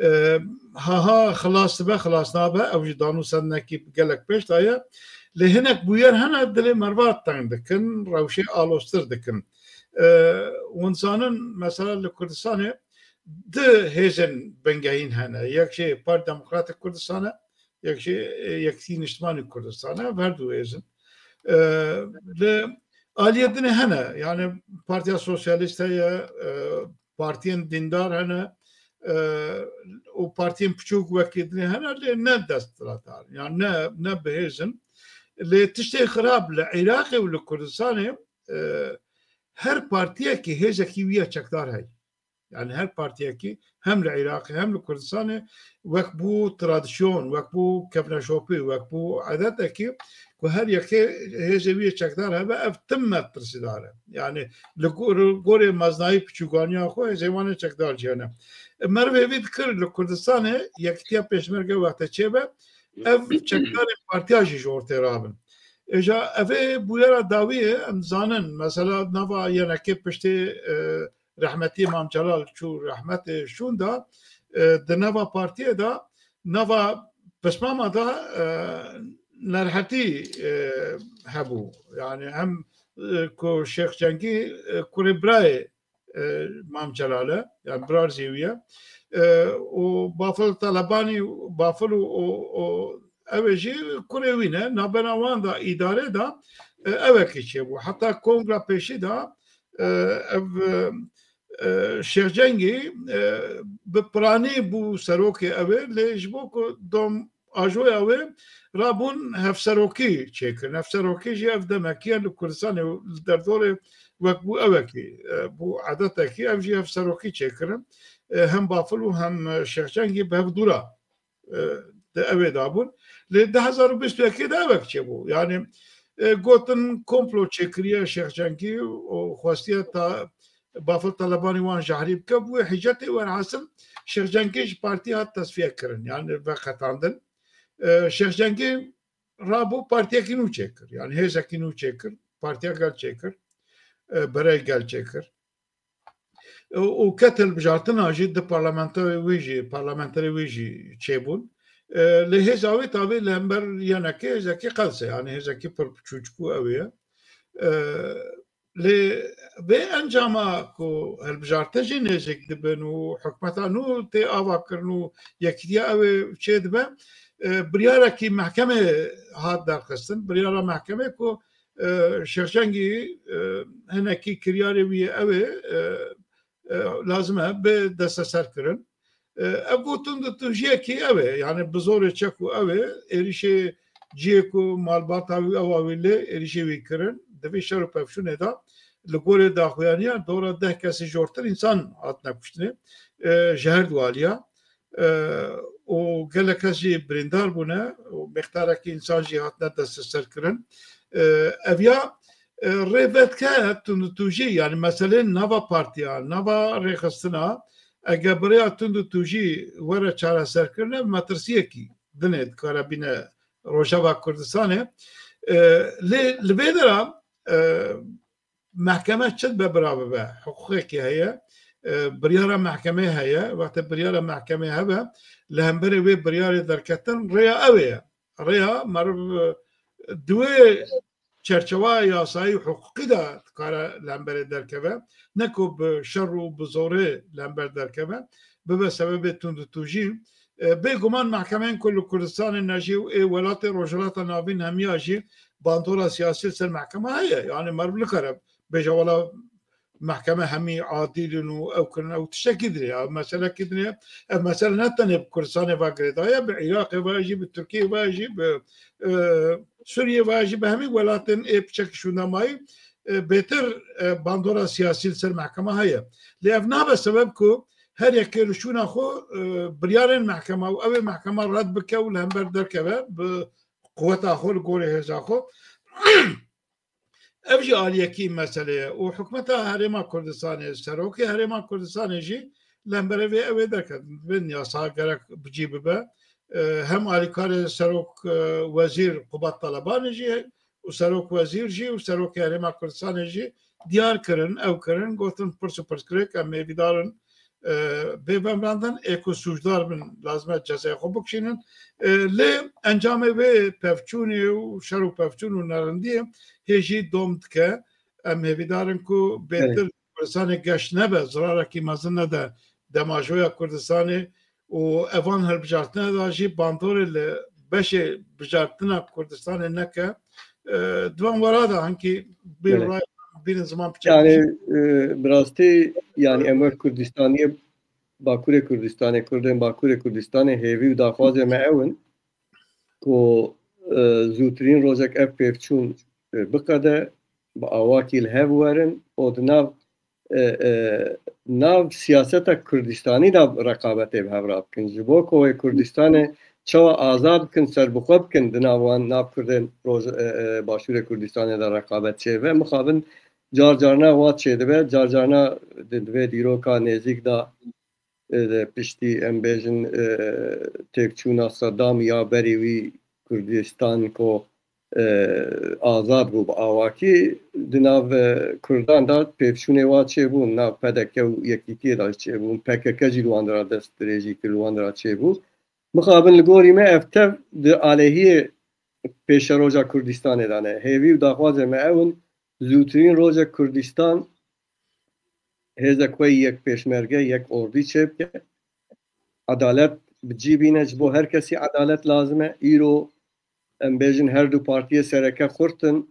e, ha ha xilas dibe, xilas nabe, ew jî danûsandinekî gelek pêş de ye. Lê hinek bûyer hene dilê merva teng dikin, rewşê aloztir dikin. E, hûn zanin, mesela li Kurdistanê du hêzên bingehîn hene. Yek jî Partiya Demokratîk Kurdistanê, yek jî, e, Yekîtî Niştimanî Kurdistanê, ev her du hêz in. E, li aliyê dinê hene, yani Partiya Sosyalîst heye, e, partiyên dîndar hene, e, û partiyên piçûk wekî dinê hene, lê ne desthilatdar, yani ne, ne bihêz in. Lê tiştê xirab li Iraqê û li Kurdistanê, e, her partiyekî hêzekî wî ya çekdar heye. Yani her partiyekî hem li Iraqê hem li Kurdistanê wek bû tradisyon, wek bû kevneşopî, wek bû edetekî ku her yekê hêzê wî yê çekdar hebe, ev tim metirsîdar e. Yani li gor-, gorê meznayî piçûganiya xwe hêzê wan ê çekdar jî hene. E, meriv hêvî dikir li Kurdistanê yekîtiya pêşmerge wextê çêbe, ev çekdarên partiya jî ji ortê rabin. Îja ev ê bûyera dawî ye, em zanin, mesela nava Y N Kê piştê, e, rehmetî Mam Celal çû rehmetê şûn de, e, di nava partiyê de, nava pismama de, e, nerhetî, e, hebû. Yani hem, e, ku Şêx Cengî, e, kurê birayê, e, Mam Celal e, yani birarzê wî ye. E, û Bafil Telebanî, Bafil û, û, û ew ê jî kurê wî ne. Navbera wan de îdarê de, e, ewekî çêbû. Heta kongra pêşî de, e, ev, e, e, Şêx Cengî, e, bi piranî bû serokê ew ê, lê ji bo ku dom ajoya wê rabûn hevserokî çêkirin. Hevserokî jî ev demekî ye li Kurdistanê û li derdorê wek bû ewekî, e, bû edetekî, ev jî hevserokî çêkirin. E, hem Bafil û hem, e, Şêx Cengî bi hev dû re, e, di ew ê de bûn. Lê du hezar û bîst û yekê de ewek çêbû. Yani, e, gotin komplo çêkiriye Şêx Cengî û xwestiye ta Bafil Telebanî wan jehrî bike, bûye hicetê, werhasil Şêx Cengî ji partî hat tesfiye kirin, yani veqetandin. E, Şêx Cengî rabû partiyekî nû çêkir, yani hêzekî nû çêkir, Partiya Gel çêkir, e, Berey Gel çêkir. E, û ket hilbijartina jî du parlamenterê wî jî, parlamenterê wî jî çêbûn. E, lê hêza wê tavê li hember Y N Kê hêzekî qels e, yani hêzekî pir çûçik û ew ê ye. E, Lê vê encama ku hilbijartin jî nêzîk dibin û hikûmeta nû tê avakirin û yekîtiya ew ê çêdibe, e, biryarekî mehkemê hat derxistin. Biryara mehkemê ku, e, Şêx Cengî, e, hinekî kiryarê wî yê ew ê, e, e, lazim e bê desteserkirin. E, ev bû tundûtûjiyekî ew ê, yani bi zorê çek û ew ê, êrîşê cihê ku malbata wî ewa wî lê êrîşê wî kirin. Di vî şer û pevçûnê de li gorê daxuyaniya dora deh kesî jortir însan hatine kuştinê, e, ji her du aliya. E, û gelek kes jî birîndar bûne û mîqdarekî însan jî hatine desteserkirin. E, ev ya, e, rê vedike tundûtûjî, yani meseleyên nava partiya, nava rêxistina, eger bi rêya tundûtûjî were çareserkirin, ev metirsiyekî dinê dikare bîne Rojava Kurdistanê. E, lê li vê dera, e, mehkeme çi dibe bira bibe, hiqûqekê heye, e, biryara mehkemê heye, wextê biryara mehkemê hebe, li hemberê wê biryarê derketin rêya ew ê ye. Rêya meriv, e, di wê çerçewa yasayî û hiqûqî de dikare li hemberê derkeve, ne ku bi şer û bi zorê li hember derkeve, bibe sebebê tundûtûjî. E, bêguman mehkemeyên ku li Kurdistanê ne jî û ê welatê Rojhilata Navîn hemiya jî bandora siyasî li ser mehkema heye. Yani meriv nikare bêje wela mehkeme hemî adîl in û ew kirin, ew tiştekî din e, ew meselekî din e. Ev mesele ne tenê bi Kurdistanê ve girêdayî ye, bi Iraqê ve jî, bi Tirkiyê ve jî, bi, e, Sûriyê ve jî, bi hemî welatên ê piçekî şûnde mayî, e, bêtir, e, bandora siyasî li ser mehkema heye. Lê ev nabe sebeb ku her yekê li şûna xwe, e, biryarên mehkema û ew ê mehkema red bike û li hember derkeve bi quweta xwe, li gorî hêza xwe. Ev jî aliyekî meselê ye û hikûmeta Herêma Kurdistanê, serokê Herêma Kurdistanê jî li hemberê vê ew ê derketin. Bin yasa gerek bi cî bibe. E, hem alîkarê serok, e, wezîr Qubat Talebanê jî û serok wezîr jî û serokê Herêma Kurdistanê jî diyar kirin, ew kirin, gotin pirs û pirsgirêk em hêvîdar in, e, bê vemirandin, ê ku sûcdar bin, lazim e cezayê xwe bikişînin. E, lê encamê vê pevçûnê û şer û pevçûn û nerindiyê hê jî dom dike. Em hêvîdar in ku bêtir Kurdistanê geş nebe, zirarekî mezin nede demajoya Kurdistanê û evan hilbijartine de jî bandorê li beşê bijartina Kurdistanê neke. E, di van wera de hinkî bîr Evet. ray, bîrin ziman piçek Yani, bî. e, bi rastî, yani em wek Kurdistaniyê, Bakurê Kurdistanê, Kurdên Bakurê Kurdistanê hêvî û daxwazê me ew in ku, e, zûtirîn rojek ev pêvçûn, e, biqede, bi awakî li hev werin û di nav, e, e, nav siyaseta Kurdistanî de reqabetê bi hev re bikin. Ji bo ku wê Kurdistanê çawa azad bikin, serbixwe bikin di nav wan, nav Kurdên roj-, e, e, Başûrê Kurdistanê de reqabet çêbe. Mixabin car carna wa çêdibe, car carna di, di vê dîroka nêzîk de, e, de piştî em bêjin, e, têkçûna Sedam ya berî wî Kurdistan ku, e, azad bû bi awakî, di nav, e, Kurdan de pêvçûnê wa çêbûn, nav P D K û Yekîtiyê de çêbûn, P K K jî li wan dira dest dirêjî kir, li wan dira çêbû. Mixabin li gorî me ev tev di aleyhiyê pêşeroja Kurdistanê de ne. Hêvî û daxwazê me ew in, zûtirîn rojek Kurdistan hêzek xwe yek pêşmerge, yek ordî çêbike. Edalet bi cî bîne, ji bo her kesî edalet lazim e. Îro em bêjin her du partiyê sereke xurt in.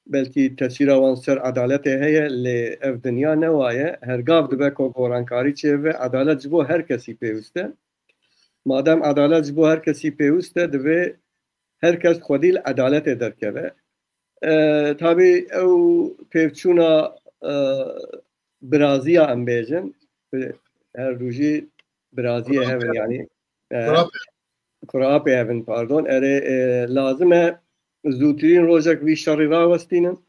Belkî tesîra wan ser edaletê heye, lê ev dinya ne wa ye. Her gav dibe ku gorankarî çêbe, edalet ji bo her kesî pêwist e. Madem edalet ji bo her kesî pêwist e, divê her kes xwedî li edaletê derkeve. E, tabî ew pêvçûna, e, biraziya em bêjin, her du jî biraziyê hev in, yanî, e, Kurapê. Kurapê hev in, pardon. Erê, e, lazim e zûtirîn rojek vî şerî rawestînin.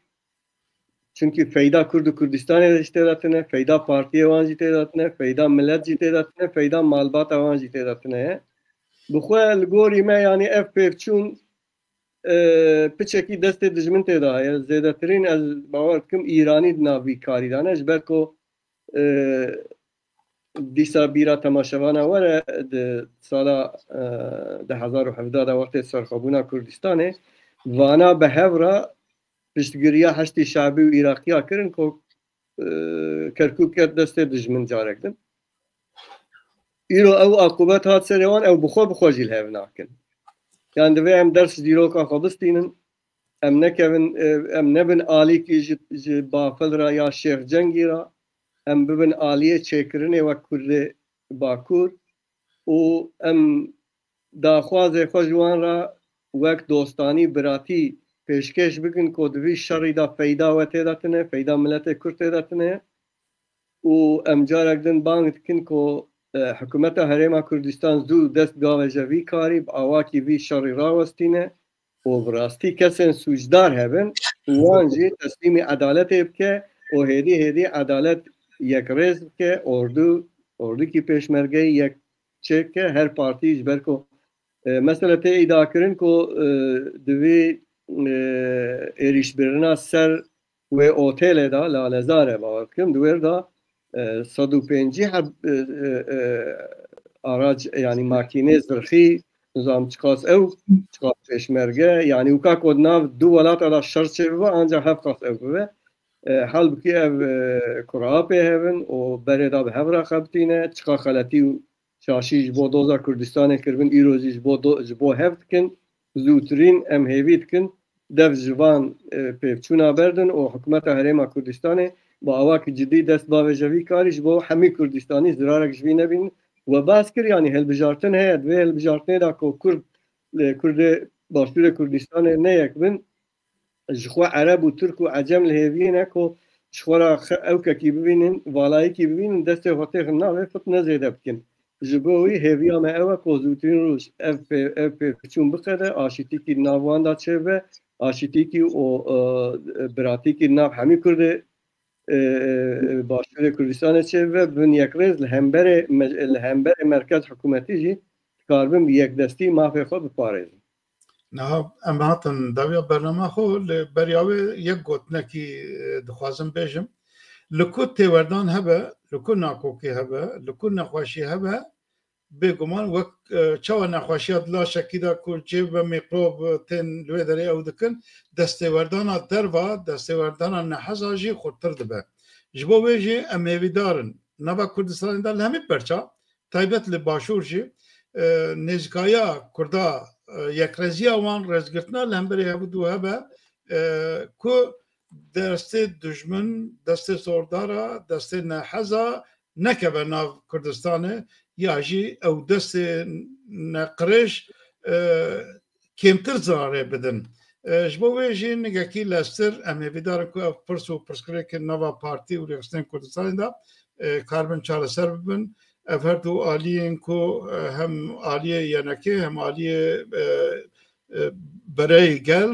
Çunkî feyda Kurd û Kurdistanê jî tê de tine, feyda partiyê wan jî tê de tine, feyda milet jî tê de tine, feyda malbata wan jî tê de tine ye. Bi xwe li gorî me, yanî ev pêvçûn, e, piçekî destê dijmin tê de ye. Zêdetirîn ez bawer dikim Îranî di nav vî karî de ne, ji ber ku, e, dîsa bîra temaşevana were di sala, e, du hezar û hevdeh de wextê serxwebûna Kurdistanê, vana bi hev re piştgiriya Heşdî Şabî û Îraqiya kirin ku, e, Kerkûk ket destê dijmin carek din. Îro ew aqûbet hat serê wan, ew bi xwe bi xwe jî li hev nakin. Yan divê em ders ji dîroka xwe bistînin, em nekevin, e, em nebin alîkî ji, ji Bafil re ya Şêx Cengî re, em bibin aliyê çêkirinê wek Kurdê Bakur û em daxwazê xwe ji wan re wek dostanî, biratî pêşkêş bikin ku di vî şerî de feyda we tê de tine, feyda miletê Kurd tê de tine. Û em carek din bang dikin ku, e, hikûmeta Herêma Kurdistan zû dest gave ji vî karî, bi awakî vî şerî rawestîne û bi rastî kesên sûcdar hebin, wan jî teslîmî edaletê bike û hêdî hêdî edalet yekrêz bike, ordu, ordikî pêşmergeyî yek çêke, her partî ji ber ku, e, mesele tê îdiakirin ku, e, divê, e, êrîşbirina ser wê otêlê de, Lalezare, bawer bikim, di wêr de, e, sed û pêncî heb, e, e, e, arac, yanî makînê zirxî, nizam çiqas ew, çiqas pêşmerge, yanî wika ku di nav du welata de şer çêbibe, ancak hevqas ew bibe. E, halbukî ev, e, kurapê hevin û berê de bi hev re xebitîne, çiqa xeletî û şaşî ji bo doza Kurdistanê kiribin, îro jî ji bo do-, ji bo hev dikin, zûtirîn em hêvî dikin, dev ji van, e, pêvçûna berdin û hikûmeta Herêma Kurdistanê Bi awakî cidî dest bavêje vî karî ji bo hemî Kurdistanî zirarek ji vî nebînin. We behs kir, yanî hilbijartin heye, di vê hilbijartinê de ku Kurd, e, Kurdê Başûrê Kurdistanê ne yek bin, ji xwe Ereb û Tirk û Ecem li hêviyê ne ku ji xwe re xe-, ewkekî bibînin, valayekî bibînin, destê xwe têxin navê fitne zêde bikin. Ji bo wî hêviya me ew e ku zûtirîn roj ev pê-, ev pêvçûn biqede, aşîtîkî di nav wan de çêbe, aşîtîkî û, e, biratîkî di nav hemî Kurdê, e, e, Başûrê Kurdistanê çêbe, bin yekrêz li hemberê me-, li hemberê merkez hikûmetî jî dikaribin bi yekdestî mafê xwe biparêzin. Niha em hatin dawiya bernama xwe, li beriya wê yek gotinekî, e, dixwazim bêjim. Li ku têwerdan hebe, li ku nakokî hebe, li ku nexweşî hebe, bêguman wek, e, çawa nexweşiya di laşekî de ku cêv be mîkrob, e, tên li wê derê ew dikin, destêwerdana derva, destêwerdana neheza jî xurtir dibe. Ji bo wê jî em hêvîdar in. Nava Kurdistanê de li hemî perça, taybet li Başûr jî, e, nêzîkaya Kurda, e, yekreziya wan, rêzgirtina li hemberî hev û du hebe, e, ku destê dijmin, destê zordara, destê neheza nekeve nav Kurdistanê, ya jî ew destê neqirêj, e, kêmtir zirarê bidin. E, ji bo wê jî nigekî lestir em hêvîdar in ku ev pirs û pirsgirêkên nava partî û rêxistinên Kurdistanê de, e, karibin çareser bibin. Ev her du aliyên ku, e, hem aliyê Y N K'ê hem aliyê, e, e, Bereyê Gel,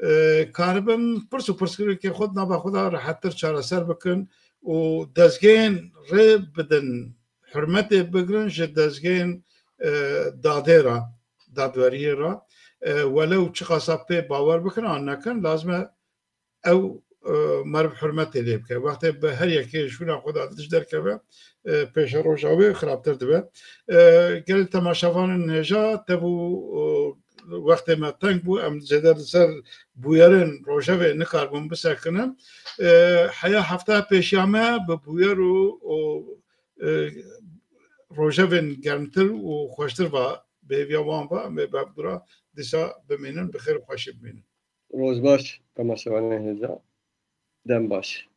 e, karibin pirs û pirsgirêkên xwe di nava xwe de rehettir çareser bikin û dezgehên rê bidin, hurmetê bigirin ji dezgehên, e, dadê re, dadweriyê re. E, welew çiqasa pê bawer bikin an nekin, lazim e ew, e, meriv hurmetê lê bike. Wextê bi her yekê şûna xwe de dij derkeve, e, pêşeroja wê xirabtir dibe. E, gelek temaşevanên hêja, tev û, e, wextê me teng bû, em zêde li ser bûyerên rojevê nikaribûn bisekinin. E, heya hefta pêşiya me bi bûyer û, û, e, rojevên germtir û xweştir va, bi hêviya wan va, em ê bi hevdû re dîsa bimînin, bi xêr û xweşî bimînin. Roj baş, temaşevanên hêja. Dem baş.